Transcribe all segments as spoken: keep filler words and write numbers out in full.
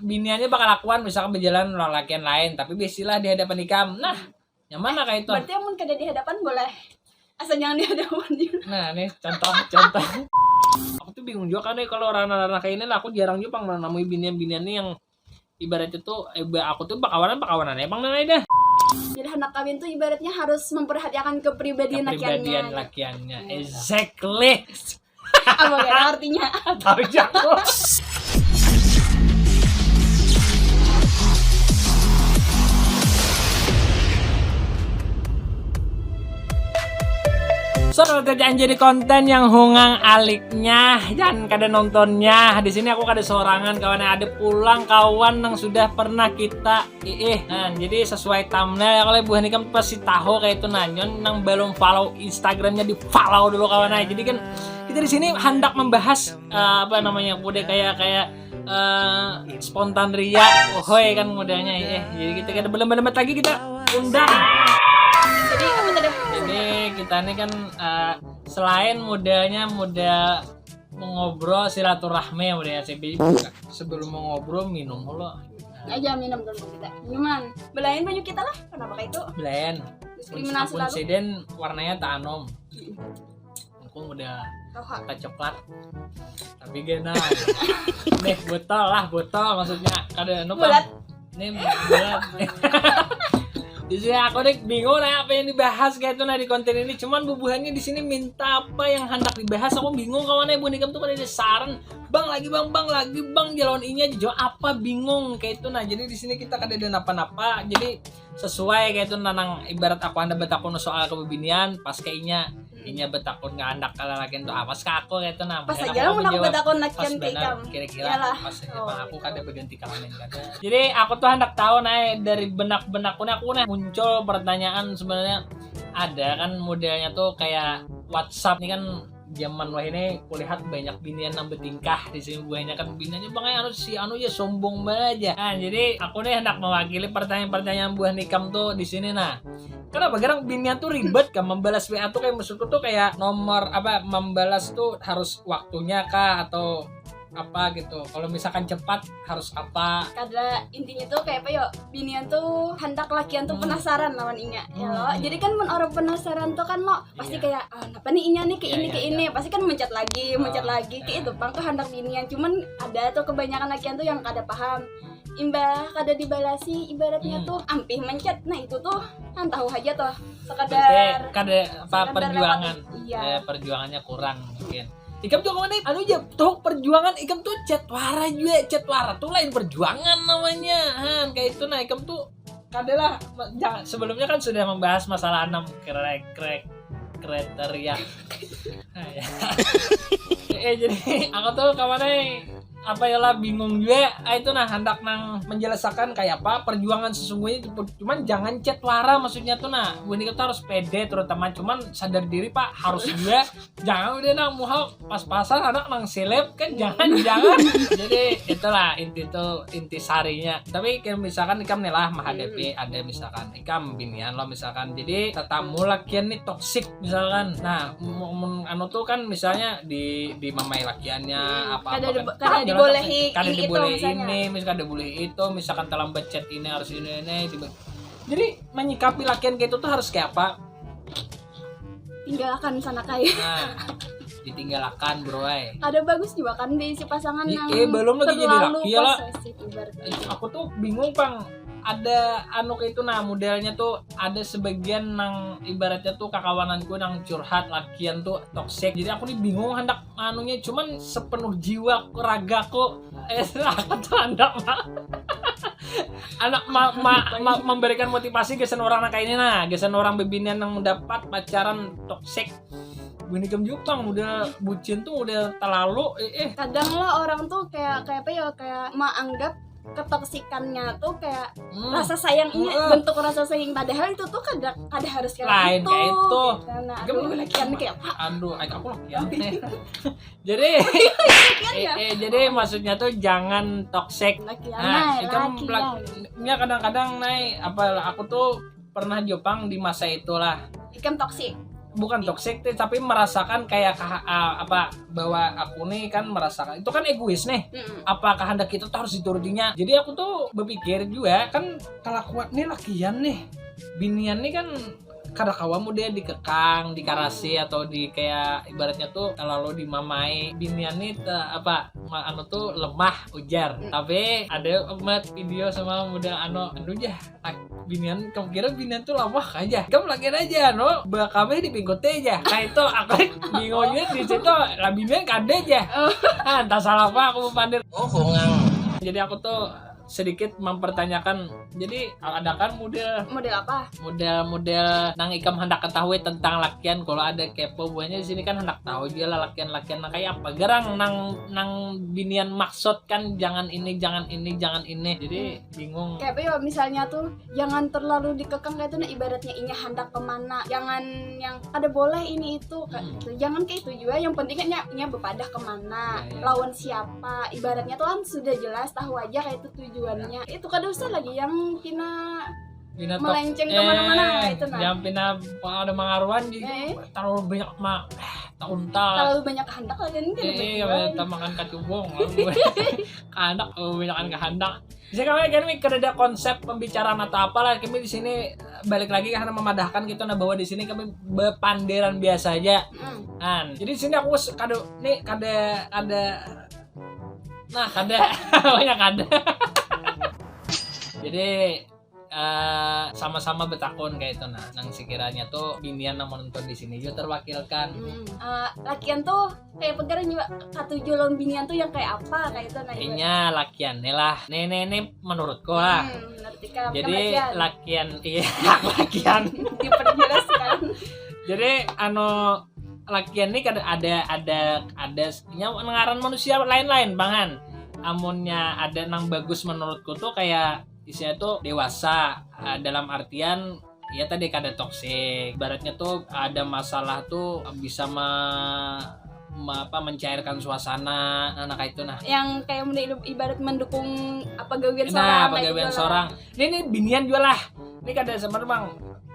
Biniannya bakalakuan misalkan berjalan lawan lakian lain, tapi bisilah di hadapan ikam. Nah, nyaman lah kayak itu. Berarti amun kada di hadapan boleh. Asal jangan di hadapan. Nah, nih contoh contoh. Aku tuh bingung juga kan nih kalau ranah-ranah kayak ini lah, aku jarang juga pang menamui binian-binian nih yang ibaratnya tuh iba aku tuh bakawanan bakawanan ya pang nanai dah. Jadi anak kawin tuh ibaratnya harus memperhatikan kepribadian lakiannya. Kepribadian lakiannya. Exactly. Apa gak ada artinya? Tahu jago. So, kalau kerjaan jadi konten yang hungang aliknya dan kada nontonnya, di sini aku kada sorangan kawan, ada pulang kawan yang sudah pernah kita Iih, nah jadi sesuai thumbnail ya, kalau buah nikam pasti tahu kayak itu, nah nyon nang belum follow Instagramnya di follow dulu kawan, nah jadi kan kita di sini hendak membahas uh, apa namanya, udah kayak kayak uh, spontan ria, ohoi kan mudanya, eh jadi kita kada belum lagi kita undang. Jadi apa tadi? Jadi kita ini kan uh, selain mudanya muda mengobrol silaturahmi ya udah ya, sebelum mengobrol minum dulu. Aja minum dulu kita. Minuman. Belain banyak kita lah. Kenapa kayak itu? Belain. Diskriminasi lalu. Siden warnanya tak anom. Aku udah tak coklat. Tapi gena. Nih botol lah, botol maksudnya. Kada anu. Bulat. Ini bulat. Jadi aku nih bingung lah apa yang dibahas kayak itu nah di konten ini. Cuman bubuhannya di sini minta apa yang hendak dibahas. Aku bingung kawan ya, buhan ikam tuh kada ada saran. Bang lagi bang, bang lagi bang, jalan inya aja apa bingung kayak itu nah. Jadi di sini kita kada ada napa-napa. Jadi sesuai kayak itu nah, nang ibarat aku anda betakun soal kebebinian pas kayaknya inya betakun ke anak lalakian tuh awas ke aku kayak itu nah. Pas aja lah mun aku betakun lakian ke ikam. Kira-kira pas aja oh, aku gitu. Kada berganti kelamin kan. Jadi aku tuh hendak tahu nah dari benak-benakku nih aku nih muncul pertanyaan sebenarnya ada kan modelnya tuh kayak WhatsApp nih kan zaman wah ini kulihat banyak binian nang bertingkah di sini buahnya kan biniannya bangai anu si anu ya sombong banget aja. Nah, jadi aku nih hendak mewakili pertanyaan-pertanyaan buah nikam tuh di sini nah. Kenapa gerang binian tuh ribet kan membalas W A tuh kayak maksudku tuh kayak nomor apa membalas tuh harus waktunya kah atau apa gitu. Kalau misalkan cepat harus apa? Kada, intinya tuh kayak apa yo? Binian tuh hendak lakian tuh hmm. penasaran lawan inya, ya lo. Hmm. Jadi kan mun orang penasaran tuh kan lo pasti yeah. kayak ah, apa nih inya nih kayak yeah, ini yeah, kayak yeah. ini. Pasti kan mencet lagi, uh, mencet lagi yeah. kayak itu pang tuh hendak binian. Cuman ada tuh kebanyakan lakian tuh yang kada paham. Imbah kada dibalasi ibaratnya hmm. tuh ampih mencet. Nah, itu tuh kan tahu aja tuh. Sekadar kada apa perjuangan. Iya. Eh, perjuangannya kurang mungkin. Ikam tuh kawan anu aja tuh perjuangan ikam tuh chat wara juga chat wara tuh lain perjuangan namanya han kayak itu nah ikam tuh kadalah jangan sebelumnya kan sudah membahas masalah enam krek krek kriteria nah, ya. eh jadi aku tuh kawan apa ya lah bingung juga ah, itu nah hendak nang menjelaskan kayak apa perjuangan sesungguhnya cuman jangan chat wara maksudnya tuh nah bukan kita harus pede terutama cuman sadar diri pak harus juga jangan udah nang muha pas-pasan anak nang seleb kan jangan jangan jadi itulah inti itu inti sarinya tapi kayak misalkan ikam nih lah menghadapi hmm. ada misalkan ikam binian lo misalkan jadi tetamu lakian nih toksik misalkan nah mun anu tuh kan misalnya di di mamai lakiannya hmm. apa kada, apa, di, kan, kada dibolehi kada dibolehi ini misalkan kada boleh itu misalkan terlambat chat ini harus ini ini di, jadi menyikapi lakian kayak itu tuh harus kayak apa tinggalkan sana kayak nah, ditinggalkan bro ay. Ada bagus juga kan di si pasangan yang eh, belum lagi jadi laki ya lah. Aku tuh bingung pang ada anu kayak itu nah modelnya tuh ada sebagian nang ibaratnya tuh kakawananku nang curhat lakian tuh toxic jadi aku nih bingung hendak anunya cuman sepenuh jiwa ragaku eh aku tuh hendak anak ma, ma, ma, memberikan motivasi ke orang kayak ini nah ke orang bebinian yang dapat pacaran toxic Bunikam Jepang udah bucin tuh udah terlalu eh, eh. Kadang lah orang tuh kayak kayak apa ya kayak menganggap ketoksikannya tuh kayak hmm. rasa sayang ini uh. bentuk rasa sayang padahal itu tuh kada kada harus kayak lain itu. Kayak itu. Karena aduh lakian kayak apa? Aduh, aku lakian. Jadi eh, eh, jadi maksudnya tuh jangan toxic. Nah, itu ya kadang-kadang naik apa aku tuh pernah jopang di masa itulah. Ikam toxic. bukan toxic, tapi merasakan kayak kah- ah, apa, bahwa aku nih kan merasakan itu kan egois nih. Mm-mm. Apa kehendak kita tuh harus diturutinya. Jadi aku tuh berpikir juga kan, kalakuan nih lakian nih, binian nih kan kada kawa mudah dikekang, dikarasi atau di kayak ibaratnya tuh terlalu dimamai. Binian nih te- apa ma- anu tuh lemah ujar. Hmm. Tapi ada amat video sama model anu anu jah. Lak- binian, kamu kira binian tuh lemah aja? Kamu lakian aja no, bakame di pingkute aja. Nah itu aku bingungnya di situ lah, binian kada aja. Oh. Ah, entah salah apa aku pandir. Oh, hongang. Jadi aku tuh sedikit mempertanyakan. Jadi ada kan model Model apa? model-model nang ikam hendak ketahui tentang lakian. Kalau ada kepo buahnya di sini kan hendak tahu juga lah lakian-lakian nang kayak apa, gerang nang nang binian maksud kan, jangan ini, jangan ini, jangan ini. Jadi bingung. Kayak apa ya, misalnya tuh jangan terlalu dikekang kayak itu nah, ibaratnya inya hendak kemana, jangan yang ada boleh ini itu kayak Hmm. gitu. Jangan kayak itu juga, yang penting kan inya, inya bepadah kemana, Ya, ya. Lawan siapa, ibaratnya tuh kan sudah jelas tahu aja kayak itu tujuannya. Itu kada usah lagi yang pina Pina tok- melenceng eh, kemana-mana itu nah. Yang pina ada mangaruan gitu. Eh. Terlalu banyak ma tak untal. Terlalu banyak kehendak lagi ini kan Eh, banyak iya, banget. Kita makan kacubung. Kehendak, oh, banyakan kehendak. Jadi kami kami kada ada konsep pembicaraan atau apalah, kami di sini balik lagi karena memadahkan gitu nah, bahwa di sini kami bepanderan biasa aja. Hmm. Nah, jadi di sini aku s- kada nih kada ada nah kada banyak ada. Jadi eh, sama-sama betakun kayak itu nah, nang sekiranya tuh binian nang menonton di sini juga terwakilkan. Hmm. Eh, lakian tuh kayak pegarang juga katuju lawan binian tuh yang kayak apa kayak itu nah. Inya lakian nih lah. Nih nih nih menurutku lah. Hmm, menurut ikam. Jadi Lakian. Lakian iya lakian. Diperjelas kan. Jadi anu lakian nih kada ada ada ada nya ngaran manusia lain-lain bangan. Amunnya ada nang bagus menurutku tuh kayak isinya tuh dewasa eh, dalam artian ya tadi kada toksik. Ibaratnya tuh ada masalah tuh bisa me, me- apa mencairkan suasana nah kayak itu nah. Yang kayak model ibarat mendukung apa gawian Nah, seorang kayak pegawaian gitu lah. Seorang. Ini nih binian juga lah. Ini kada sebenarnya bang.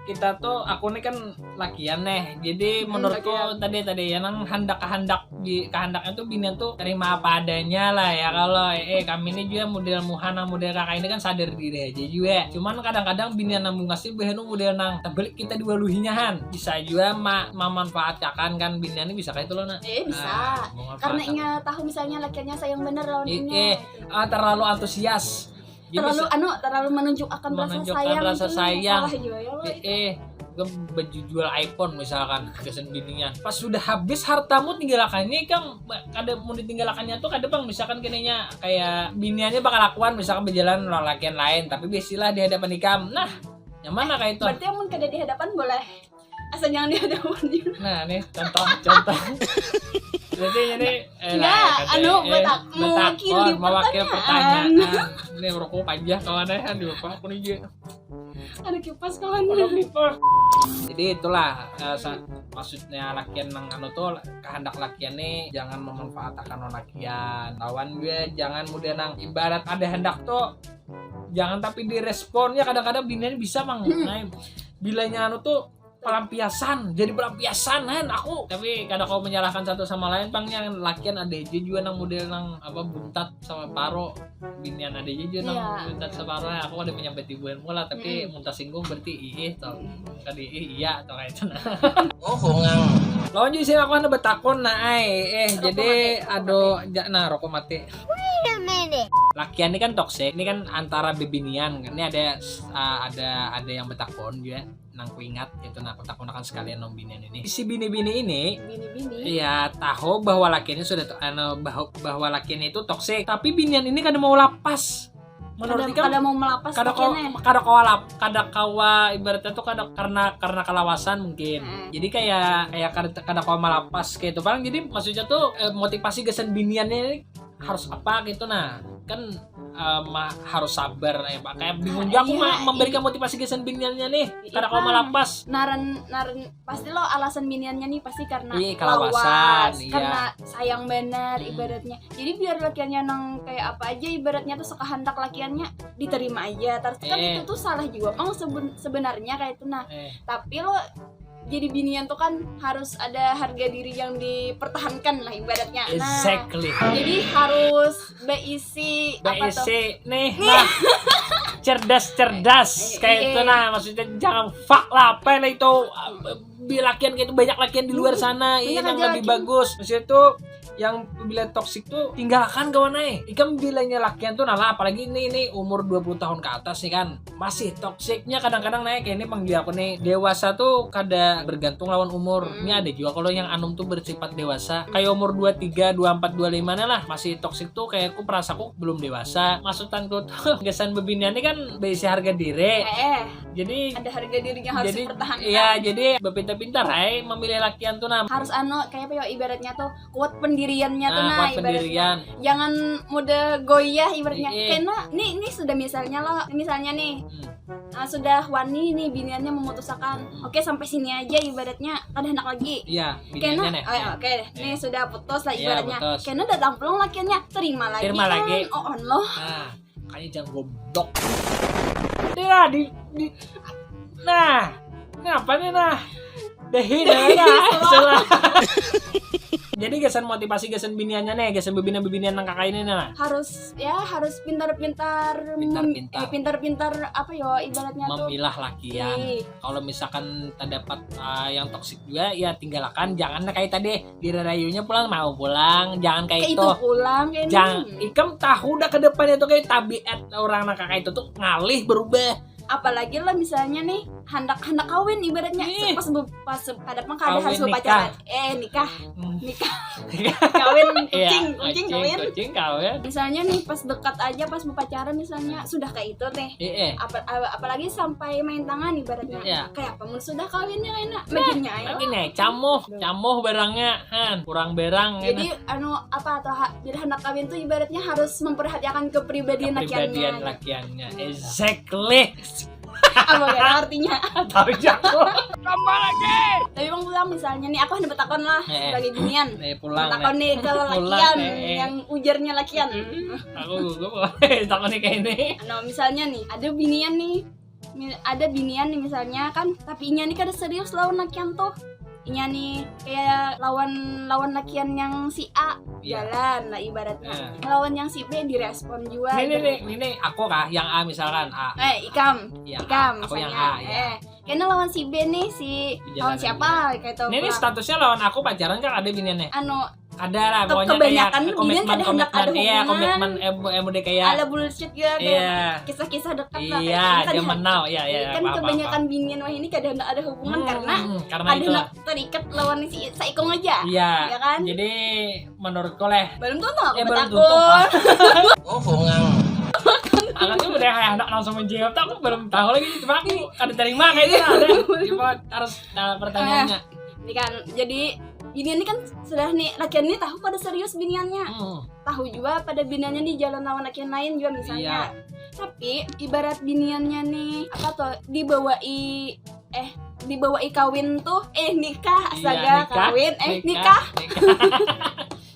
Kita tuh aku nih kan lakian nih. Jadi Hmm, menurutku lakian. Tadi tadi ya nang handak kehandak di kehendaknya tuh binian tuh terima apa adanya lah ya kalau eh kami ini juga model muhana model kakak ini kan sadar diri aja juga. Cuman kadang-kadang binian nang bungas sih bahanu model nang terbalik kita diwaluhinya han. Bisa juga ma memanfaatkan kan binian ini bisa kayak itu loh nah. Eh bisa. Nah, memanfaatkan. Karena inya tahu misalnya lakiannya sayang bener lawan Eh, inya. eh, ah, terlalu antusias. Jadi Terlalu bisa- anu terlalu menunjukkan rasa Menunjukkan sayang rasa itu sayang. Salah juga ya lo eh, itu. eh gue berjual iPhone misalkan gasan bininya pas sudah habis hartamu tinggalakannya ikam kada mau ditinggalakannya tuh kada bang misalkan kenanya kayak biniannya bakal lakuan misalkan berjalan lawan lakian lain tapi biasilah di hadapan ikam nah yang mana kayak itu Berarti amun kada di hadapan boleh. Asal jangan di hadapan juga. Nah nih contoh contoh. Jadi jadi eh, Enggak, kada, anu, eh, batak- mewakili mewakili pertanyaan. Pertanyaan. Nih rokok panjang kawan eh di rokok aku nih juga. Ada kipas kawan. Jadi itulah eh, sa- maksudnya lakian nang anu tuh kehendak lakian nih jangan memanfaatkan lakian lawan gue jangan mudah nang ibarat ada hendak tuh jangan tapi diresponnya kadang-kadang binian bisa mang Hmm. nah bilanya anu tuh pelampiasan jadi pelampiasan kan aku tapi kada kau menyalahkan satu sama lain bang yang lakian ada aja juga nang model nang apa buntat sama paro binian ada aja juga nang Iya. Buntat sama paro aku ada menyambat ibuan mula tapi Mm-mm. mun tersinggung berarti ih toh Mm-mm. kada ih iya toh kayak itu nah Oh, hongang. lawan juga sih aku ada betakon nah ai eh Rokok jadi mati, rokok aduh ja, nah rokok mati lakian ini kan toxic ini kan antara bebinian kan ini ada ah, ada ada yang betakon juga nang ku ingat itu nah aku takonakan sekalian nang binian ini si bini-bini ini Bini-bini. iya tahu bahwa lakiannya sudah tuh anu bahwa, bahwa lakiannya itu toxic tapi binian ini kada mau lapas menurut Kada, ikam kada mau melapas kada kawa lakiannya. kada kawa lap kada kawa ibaratnya tuh kada karena karena kalawasan mungkin Hmm. jadi kayak kayak kada kada kawa melapas kayak itu bang jadi maksudnya tuh eh, motivasi gasan biniannya ini harus apa gitu nah kan eh, ma- harus sabar ya pak kayak bingung Iya, juga aku iya, ma- iya. memberikan motivasi gasan biniannya nih Iya, kada kawa Bang. Melapas Naran naran pasti lo alasan biniannya nih pasti karena Iya, kalawasan, lawas, iya. Karena sayang benar Hmm. ibaratnya. Jadi biar lakiannya nang kayak apa aja ibaratnya tuh sekehendak lakiannya diterima aja. Terus kan Eh. Itu tuh salah juga. Emang seben- sebenarnya kayak itu nah. eh Tapi lo jadi binian tuh kan harus ada harga diri yang dipertahankan lah ibaratnya. Nah, Exactly. jadi harus berisi apa tuh? Berisi nih, nah, cerdas-cerdas Eh, kayak iya. Itu nah, maksudnya jangan fuck lah apa lah itu. Bilakian kayak itu banyak lakian di luar sana Banyak ini yang aja lebih lakian. Bagus. Maksudnya tuh yang bila toxic tuh tinggalkan kawan ai. Ikam bilanya lakian tuh nah lah, apalagi ini ini umur dua puluh tahun ke atas nih kan. Masih toxicnya kadang-kadang naik kayak ini panggil aku nih. Dewasa tuh kada bergantung lawan umur. Hmm. Ini ada juga kalau yang anum tuh bersifat dewasa. Kayak umur dua tiga, dua empat, dua lima nih lah. Masih toxic tuh kayak aku perasaku belum dewasa. Maksudku tuh gasan bebinian ini kan berisi harga diri. Eh, eh, Jadi ada harga dirinya harus jadi dipertahankan. Iya, jadi berpintar-pintar ai memilih lakian tuh nah. Harus anu kayak apa ya ibaratnya tuh kuat pendiriannya tuh Nah, nah kuat ibaratnya. Pendirian. Jangan mudah goyah ibaratnya. Iya. Karena nih ini sudah misalnya loh, misalnya nih Hmm. ah, sudah wani nih biniannya memutuskan. Oke, sampai sini aja ibaratnya. Kada hendak lagi. Iya, Kena, biniannya nih. oh, oke deh. Nih Iya. Sudah putus lah Iya, ibaratnya. Putus. Kena datang pulang lakiannya, terima lagi Terima kan. Lagi. Oh, on loh. Nah, makanya jangan goblok. Nih lah di, di nah, ngapa nih nah? Dehi nah, nah. Salah. Jadi gasan motivasi gasan biniannya nih, gasan bebinian-bebinian nang kakak ini nah. Harus ya harus pintar-pintar mem- Pintar-pintar. Eh, pintar-pintar apa yo ibaratnya tuh. Memilah lakian. Ih. Kalau misalkan terdapat uh, yang toksik juga, ya tinggalkan. Jangan kayak tadi dirarayunya pulang mau pulang, jangan kayak Kayak itu. Itu pulang kayak Jangan, ini. Ikam tahu dah ke depannya tuh kayak tabiat orang nang kakak itu tuh ngalih berubah. Apalagi lah misalnya nih hendak hendak kawin ibaratnya. Ih. Pas be- pas kada mah kada Kawin, harus nikah. Pacaran. Eh nikah, Hmm. nikah. Kawin Iya, kucing, kucing kawin. Kucing kawin. Misalnya nih pas dekat aja pas berpacaran misalnya sudah kayak itu teh. Eh, eh. Apa, apa- apalagi sampai main tangan ibaratnya. Iya. Kayak apa mun sudah kawinnya kayaknya bagiannya ayo. Lagi nih, camuh, camuh barangnya, han, kurang barang. Jadi anu apa atau ha, bila hendak kawin tuh ibaratnya harus memperhatikan kepribadian Kepribadian lakiannya. Lakiannya. Exactly. Apa gak ada artinya? Tahu jago. Tapi bang pulang misalnya nih aku hendak bertakon lah Eh. Sebagai binian. Eh, pulang. Bertakon Nih. Nih ke Pulang, lakian eh, eh. Yang ujarnya lakian. Aku gugup. Takon nih kayak ini. Nah misalnya nih ada binian nih mi- ada binian nih misalnya kan tapi inya nih kada serius lawan lakian tuh inya nih kayak lawan lawan lakian yang si A Iya. Jalan lah ibaratnya Eh. lawan yang si B direspon juga Ini nih, ibaratnya. Ini aku kah yang A misalkan A. Eh ikam Iya, ikam aku yang misalnya. A ya. Eh kena lawan si B nih si Jalan lawan siapa kayak tuh Ini nih pulang. Statusnya lawan aku pacaran kan ada biniannya. Anu Ada lah Ke- pokoknya kebanyakan kayak binian komitmen kada hendak ada komitmen iya hubungan. Komitmen eh, eh, udah kayak Ada bullshit ya kayak Iya. Kisah-kisah dekat lah Iya, kayak ini kan zaman now ya ya. kan Apa, apa, kebanyakan apa. Binian wah ini kada hendak ada hubungan Hmm, karena karena ada itulah. Hendak terikat lawan si saikung aja. Iya. Ya kan? Jadi menurutku leh. Belum tentu aku Ya, belum bertakun. tentu, Pak. Oh, bungang. Akan tuh udah kayak hendak langsung menjawab, tapi aku belum tahu lagi. Cuma aku kada terima kayaknya ada. Cuma harus uh, pertanyaannya. Ini kan jadi binian ini kan sudah nih lakian ini tahu kada serius biniannya. Hmm. Tahu juga pada biniannya di jalan lawan lakian lain juga misalnya. Iya. Tapi ibarat biniannya nih apa tuh dibawai eh dibawai kawin tuh eh nikah Iya, astaga nikah, kawin eh nikah, Nikah. Nikah.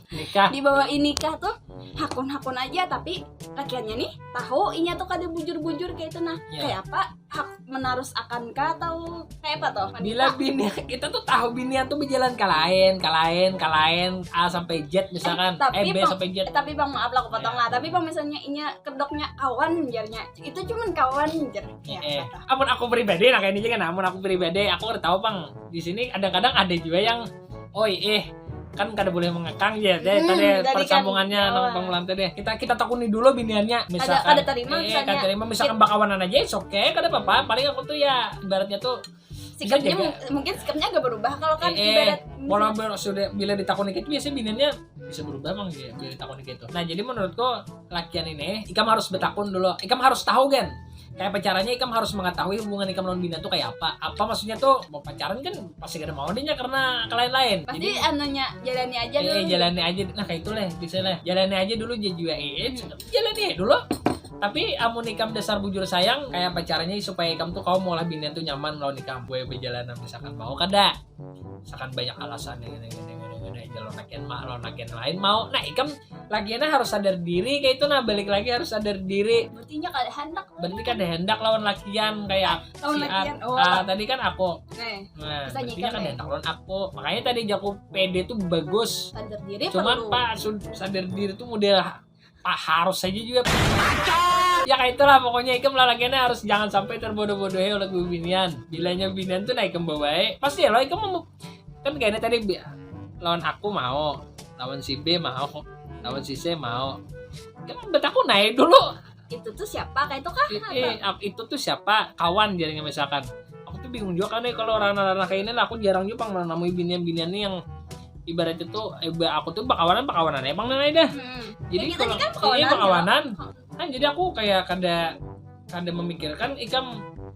Nikah. Dibawai nikah tuh hakun-hakun aja tapi lakiannya nih tahu inya tuh kada bujur-bujur kayak itu nah Iya. Kayak apa hak menarus akan kah atau kayak apa tuh Bila bini kita tuh tahu binian tuh berjalan ke lain, ke lain, ke lain A sampai Z misalkan, Tapi eh B bang- sampai Z. Eh, tapi bang maaf lah aku potong Ya. Lah tapi bang misalnya inya kedoknya kawan jarnya itu cuman kawan jar ya, Eh, kata. Amun aku pribadi nah kayak ini kan, amun aku pribadi aku udah tahu bang di sini kadang-kadang ada juga yang, oi eh kan kada boleh mengekang ya deh Hmm, tadi tadi kan, persambungannya ya. Nang pangulante deh kita kita takuni dulu biniannya misalkan Kada terima, eh, misalnya. Kada terima misalkan bakawanan aja it's okay kada apa-apa paling aku tuh ya ibaratnya tuh Sikapnya jaga. Mung- mungkin sikapnya agak berubah kalau kan eh, eh, ibarat walau ber- sudah bila ditakuni gitu biasanya biniannya bisa berubah emang ya bila ditakuni gitu. Nah jadi menurutku lakian ini ikam harus bertakun dulu, ikam harus tahu kan kayak apa caranya ikam harus mengetahui hubungan ikam lawan binian tuh kayak apa. Apa maksudnya tuh mau pacaran kan pasti kada mau dinya karena ke lain-lain. Pasti anunya jalani aja Eh, dulu. Jalani aja. Nah, kayak itu lah, bisa lah. Jalani aja dulu aja juga. Eh, jalani aja dulu. Tapi amun ikam dasar bujur sayang, kayak apa caranya supaya ikam tuh kau maulah binian tuh nyaman lawan ikam. Gue berjalan misalkan mau kada. Misalkan banyak alasan yang ini ini ini ini. Lawan lakian ma-, lawan lakian lain mau. Nah, ikam lakiannya harus sadar diri kayak itu, nah, balik lagi harus sadar diri. Berarti nya kada handak. Berarti kada handak lawan lakian kayak Lawan si A. lakian, oh. Ah, tadi kan aku. Nah, Nah, Misalnya berarti ikam kada nih. handak lawan aku. Makanya tadi jaku pede tuh bagus. Sadar diri Cuman perlu. Pak sud- sadar diri tuh model pa harus aja juga. Ya kayak itulah pokoknya, ikam lalakiannya harus jangan sampai terbodoh-bodohi oleh bibinian. Bilanya binian tuh naik kembali, pasti ya lo ikam mem- kan kayaknya tadi bi- lawan aku mau, lawan si B mau, lawan si C mau. Kan bet aku naik dulu. Itu tuh siapa kayak itu kah? I- eh, ap- itu tuh siapa? Kawan jadinya misalkan. Aku tuh bingung juga kan nih kalau ranah-ranah kayak ini lah. Aku jarang juga pang namui binian-binian nih yang ibaratnya tuh eh, ba- aku tuh bakawanan bakawanan emang nih dah. Hmm. Jadi Ya, kita kalau nih kan iya, bakawanan, bakawanan, kan jadi aku kayak kada kada memikirkan ikam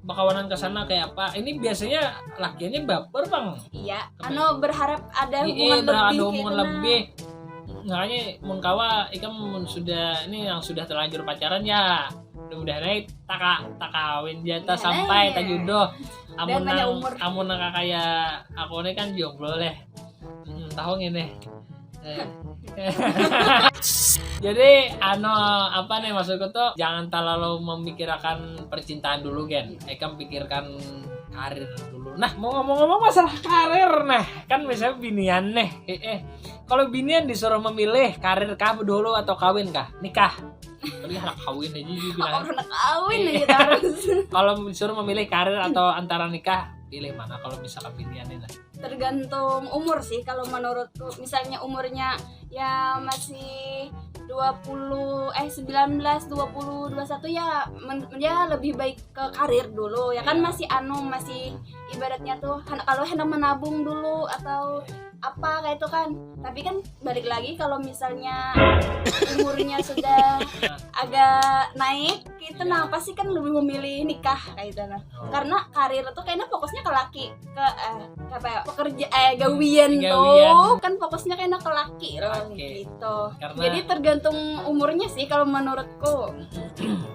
bakawanan ke sana kayak apa. Ini biasanya lakiannya baper bang. Iya, anu berharap ada Iya, hubungan berharap lebih. ada hubungan Gitu, nah. Lebih. Makanya mun kawa ikam mun sudah ini yang sudah terlanjur pacaran ya mudah-mudahan aja taka takawin aja ta Mudahan sampai aja. Tajudoh. Dan banyak Amun nang- umur. Amun nang kayak aku ini kan jomblo leh. Hmm, tahu gini. Eh. Jadi anu apa nih maksudku tuh jangan terlalu memikirkan percintaan dulu gen. Ikam pikirkan karir dulu. Nah mau ngomong-ngomong masalah karir nah kan misalnya binian nih. Eh, eh. Kalau binian disuruh memilih karir kah dulu atau kawin kah? Nikah. Tapi anak kawin aja dia bilang. Orang nak kawin aja terus. Kalau disuruh memilih karir atau antara nikah, pilih mana kalau misalkan binian nih? Nah? Tergantung umur sih kalau menurutku. Misalnya umurnya ya masih dua puluh eh sembilan belas, dua puluh, dua puluh satu ya men- ya lebih baik ke karir dulu ya kan Iya. Masih anu masih ibaratnya tuh hen- kalau hendak menabung dulu atau apa kayak itu kan. Tapi kan balik lagi kalau misalnya umurnya sudah agak naik itu nah pasti kan lebih memilih nikah kayak itu nah. Oh. Karena karir tuh kayaknya fokusnya ke laki ke eh, ke apa ya pekerja eh gawian Gawian. Tuh kan fokusnya kayaknya ke laki loh Laki. Gitu. Karena- Jadi tergantung umurnya sih kalau menurutku.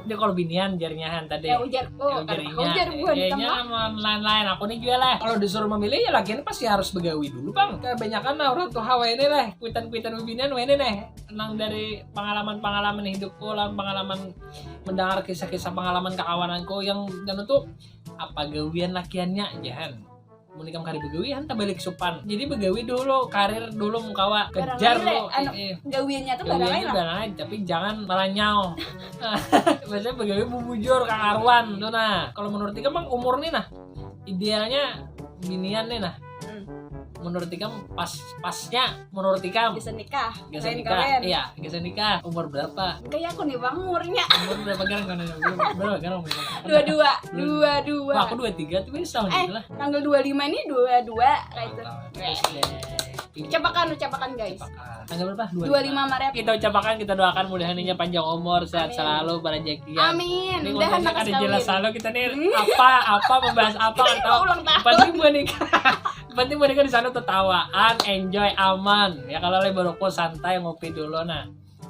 Dia kalau binian jarinya han tadi. Ya ujarku Ya, kan ujarnya. ujar bukan Iya, sama. Lain-lain aku nih juga lah. Kalau disuruh memilih ya lakian pasti harus begawi dulu bang. Kebanyakan orang tua hawa ini lah. Kuitan-kuitan binian ini nih. Nang dari pengalaman-pengalaman hidupku lah pengalaman mendengar kisah-kisah pengalaman kawananku yang dan tuh apa gawian lakiannya aja han. Mun ikam kada begawi han tabalik supan. Jadi begawi dulu, karir dulu mun kawa kejar Barang lo. anu, Eh, eh. Gawiannya tuh Gawian barang aja lah. Barang aja, tapi jangan maranyau. Biasanya begawi bubujur kakaruan tuh nah. Kalau menurut ikam bang umur nih nah idealnya binian nih nah. Hmm. Menurut ikam pas pasnya menurut ikam Bisa nikah. Gasa Lain nikah, kalian. Iya, gasa nikah. Umur berapa? Kayak aku nih bang umurnya. Umur berapa kan? Kan umur Dua dua, dua dua. Wah, aku dua tiga tapi setahun Eh, gitu lah. Tanggal dua lima ini dua dua kayak itu. Mantap. Eh, Oke. Ucapakan, ucapakan guys. Tanggal berapa? Dua lima Maret. Kita ucapakan kita doakan mudahan ini panjang umur sehat Amin. Selalu berjakian. Amin. Ini Mudahan konsepnya lekas kada jelas kawin. Selalu kita nih Hmm. apa apa membahas apa nggak tahu. Ulang tahun. Penting buat nikah. Penting buat nikah di sana tertawaan, enjoy, aman. Ya kalau lagi berokok santai ngopi dulu nah.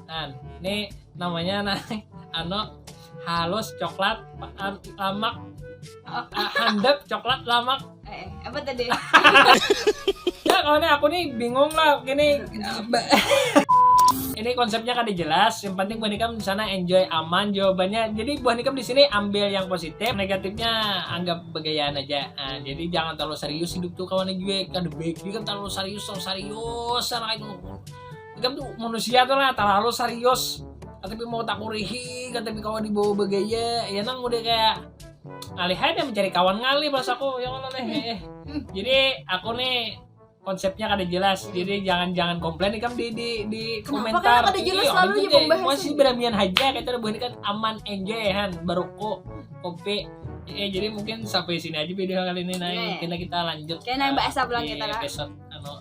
Nah, ini namanya nah anu halus coklat an- lamak ah, handap coklat lamak. Eh, apa tadi? Ya kalau ini aku nih bingung lah gini. Ini konsepnya kada jelas. Yang penting buah nikam di sana enjoy aman jawabannya. Jadi buah nikam di sini ambil yang positif, negatifnya anggap begayaan aja. Nah, jadi jangan terlalu serius hidup tuh kawan gue. Kada baik juga terlalu serius, terlalu serius sana itu. Ikam tuh manusia tuh lah terlalu serius. Tapi mau tak kurihi, tapi kawan dibawa begaya, ya nang udah kayak ngalih aja mencari kawan ngalih pas aku ya Allah nih. Jadi aku nih konsepnya kada jelas jadi jangan jangan komplain ikam di di di Kenapa komentar. Kada jelas Iya, selalu gitu aja deh. Pembahasan? Masih beramian aja kita buat kan aman enjoy han baroko kopi. Eh jadi mungkin sampai sini aja video kali ini nah Iya. Kita kita lanjut Kayak nang eh, bahasa pulang di kita lah. Episode anu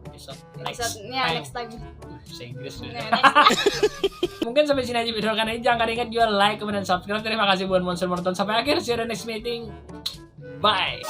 episode next Episode-nya time. Next time. Bahasa Inggris Nah, dulu. Next time. Mungkin sampai sini aja video kali ini. Jangan ingat juga like, comment, dan subscribe. Terima kasih buat monster menonton. Sampai akhir. See you the next meeting. Bye.